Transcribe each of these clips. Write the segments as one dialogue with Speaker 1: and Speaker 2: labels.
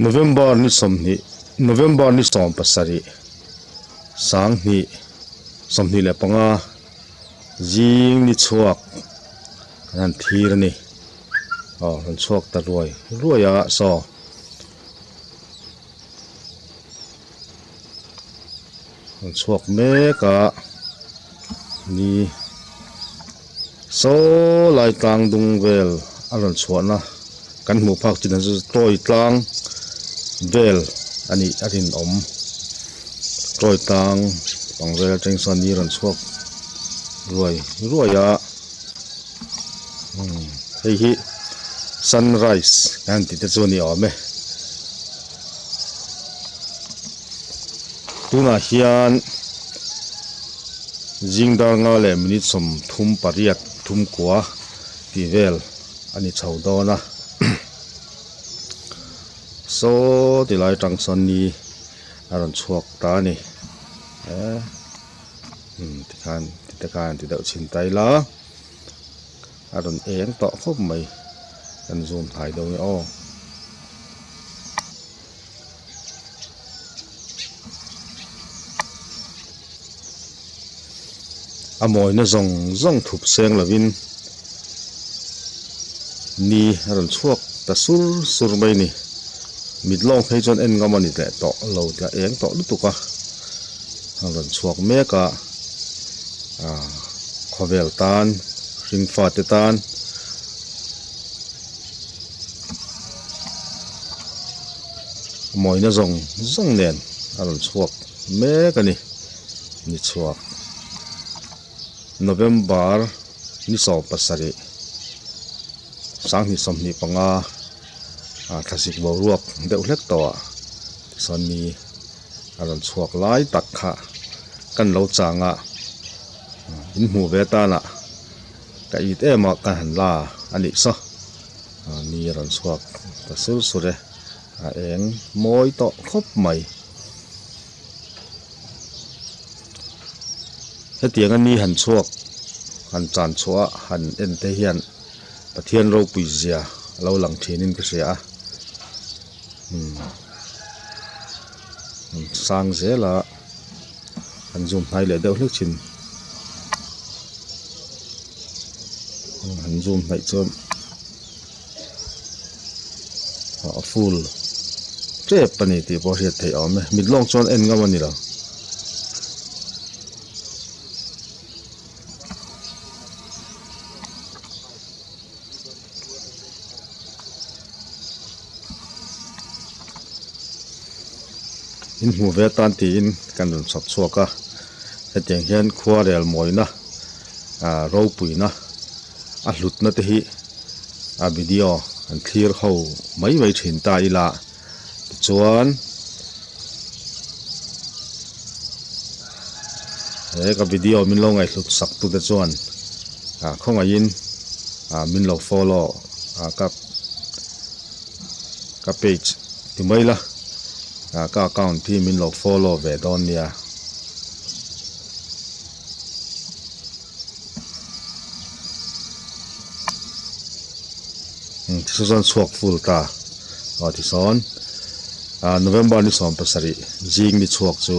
Speaker 1: November ni sawmhnih November ni sawmpasarih sanghnih 25 zing ni chhuak kan han thlir a ni aw rawn chhuak ta ruai ruai a saw. Rawn chhuak mek a ni saw lai tlang dung vel a rawn chhuahna kan hmuh phak chin ah chu toy tlang vel a nih a rinawm toy tlang pang vel atang sawn ni rawn chhuak ruai ruai a hei hi sunrise kan tih te chu a ni awm e. Tunah hian zing dar nga leh minute 38 thum kua tih vel a ni chho dawn a saw ti lai atang sawn ni a rawn chhuak ta a ni eh umm tikhan ti te khan ti deuh chhin ta ila a rawn eng tawh khawp mai kan zoom hnai deuh nge aw. A mawina zawng zawng thup seng lovin ni a rawn chhuak ta sur sur mai a ni. Mit lawng phei chuan en ngam a ni leh tawh lo tih a eng tawh lutuk a, a rawn chhuak mek a, ah khawvel tan hringfate tan. Mawina zawng zawng nen a rawn chhuak mek a ni ni chhuak November ni 17 2025 ah thlasik boruak deuh hlek tawh ah tichuan ni a rawn chhuak lai tak kha kan lo chang a in hmuh ve tanah. Ka it em a ka han la a nih saw ni a rawn chhuak ta sur sur e a eng mawi tawh khawp mai hetiang a ni han chhuak han chan chhuah a han en te hian Pathian ropui zia a lo lang thin in ka hria a umm sang zel a. An zoom hnai leh deuh hlek thin. An zoom hnaih chuan a full tep a ni tih pawh a hriat theih a awm e. Mit lawng chuan en ngam a ni lo. In hmuh ve atan tiin kan rawn chhawp chhuak a hetiang hian khuarel mawina ah ropuina a hlutna te hi a video an thlir ho mai mai thin ta ila tichuan he ka video min lo ngaihhlut sak tu te chuan ah khawngaihin ah min lo follow ah ka ka page ti mai la ah ka account hi min lo follow ve dawn nia. Tisawn chhuak full ta aw tisawn ah November ni 17 zing ni chhuak chu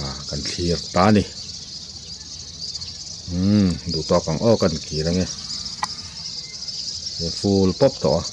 Speaker 1: ah kan thlir ta a ni umm duh tawk ang aw kan kir ange full pawp tawh a.